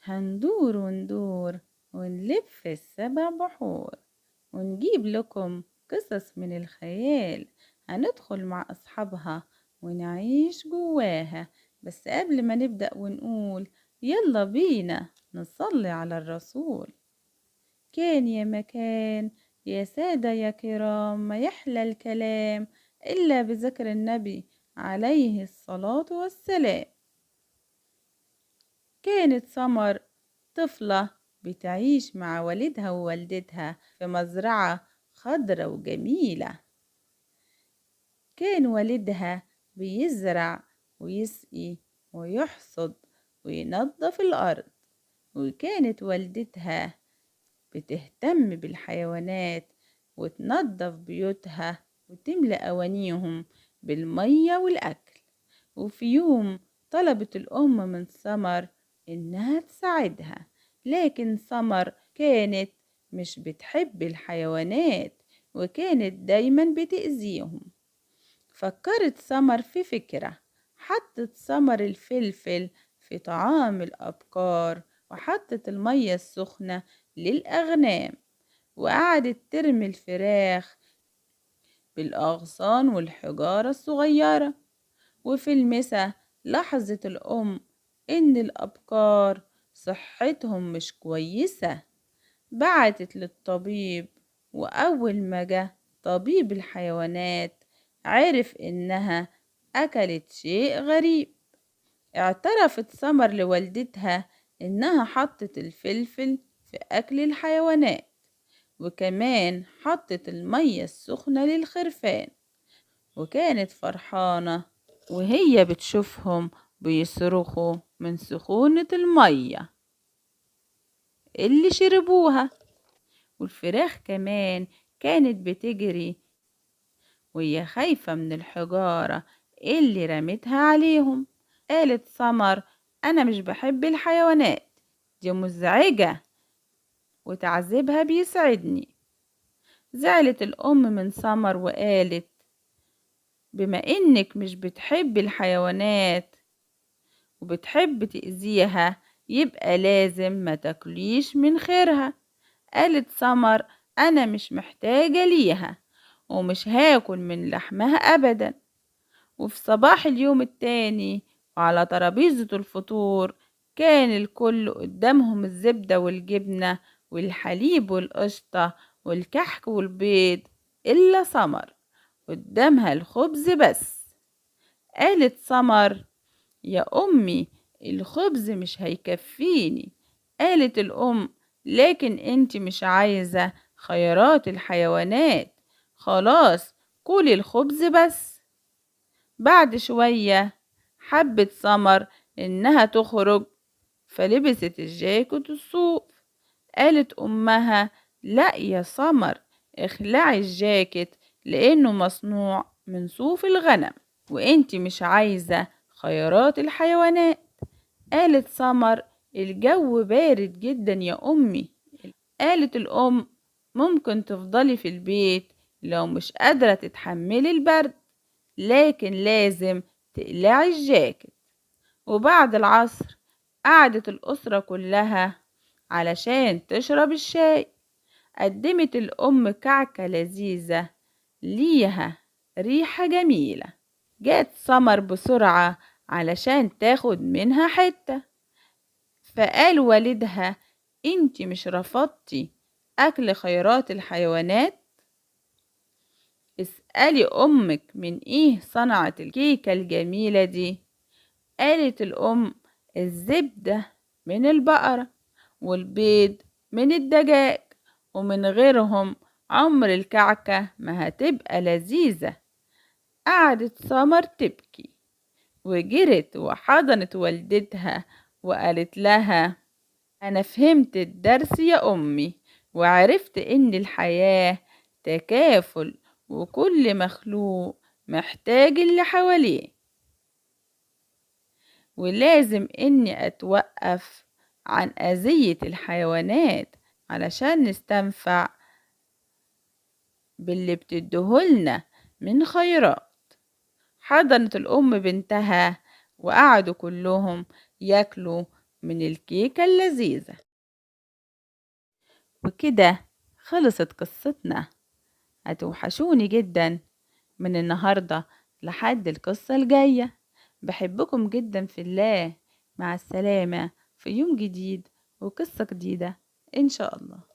هندور وندور ونلف السبع بحور ونجيب لكم قصص من الخيال، هندخل مع أصحابها ونعيش جواها. بس قبل ما نبدأ ونقول يلا بينا نصلي على الرسول. كان يا مكان يا سادة يا كرام، ما يحلى الكلام إلا بذكر النبي عليه الصلاة والسلام. كانت سمر طفلة بتعيش مع والدها ووالدتها في مزرعة خضرة وجميلة. كان والدها بيزرع ويسقي ويحصد وينظف الأرض، وكانت والدتها بتهتم بالحيوانات وتنظف بيوتها وتملأ أوانيهم بالمية والأكل. وفي يوم طلبت الأم من سمر إنها تساعدها، لكن سمر كانت مش بتحب الحيوانات وكانت دايما بتأذيهم. فكرت سمر في فكرة، حطت سمر الفلفل في طعام الأبقار وحطت المية السخنة للأغنام، وقعدت ترمي الفراخ بالأغصان والحجارة الصغيرة. وفي المسا لاحظت الأم إن الأبقار صحتهم مش كويسة، بعتت للطبيب، وأول ما جه طبيب الحيوانات عرف إنها أكلت شيء غريب. اعترفت سمر لوالدتها إنها حطت الفلفل في أكل الحيوانات، وكمان حطت المية السخنة للخرفان، وكانت فرحانة وهي بتشوفهم بيصرخوا من سخونة المية اللي شربوها. والفراخ كمان كانت بتجري وهي خايفة من الحجارة اللي رمتها عليهم. قالت سمر: أنا مش بحب الحيوانات، دي مزعجة وتعذيبها بيسعدني. زعلت الأم من سمر وقالت: بما إنك مش بتحب الحيوانات وبتحب تأذيها يبقى لازم ما تاكليش من خيرها. قالت سمر: أنا مش محتاجة ليها ومش هاكل من لحمها أبدا. وفي صباح اليوم التاني وعلى ترابيزة الفطور كان الكل قدامهم الزبدة والجبنة والحليب والقشطة والكحك والبيض، إلا سمر قدامها الخبز بس. قالت سمر: يا أمي الخبز مش هيكفيني. قالت الأم: لكن انت مش عايزة خيرات الحيوانات، خلاص كلي الخبز بس. بعد شوية حبت سمر إنها تخرج، فلبست الجاكيت الصوف. قالت أمها: لا يا سمر، اخلعي الجاكيت لأنه مصنوع من صوف الغنم وانت مش عايزة خيرات الحيوانات. قالت سمر: الجو بارد جدا يا أمي. قالت الأم: ممكن تفضلي في البيت لو مش قادرة تتحملي البرد، لكن لازم تقلعي الجاكيت. وبعد العصر قعدت الأسرة كلها علشان تشرب الشاي. قدمت الأم كعكة لذيذة ليها ريحة جميلة. جات سمر بسرعة علشان تاخد منها حتة، فقال والدها: انتي مش رفضتي أكل خيرات الحيوانات؟ اسألي أمك من إيه صنعت الكيكة الجميلة دي. قالت الأم: الزبدة من البقرة والبيض من الدجاج، ومن غيرهم عمر الكعكة ما هتبقى لذيذة. قعدت سمر تبكي وجرت وحضنت والدتها وقالت لها: أنا فهمت الدرس يا أمي، وعرفت إن الحياة تكافل وكل مخلوق محتاج اللي حواليه، ولازم إني أتوقف عن أذية الحيوانات علشان نستنفع باللي بتديهولنا من خيرات. حضنت الأم بنتها وقعدوا كلهم ياكلوا من الكيكة اللذيذة. وكده خلصت قصتنا. هتوحشوني جدا من النهاردة لحد القصة الجاية. بحبكم جدا في الله. مع السلامة في يوم جديد وقصة جديدة إن شاء الله.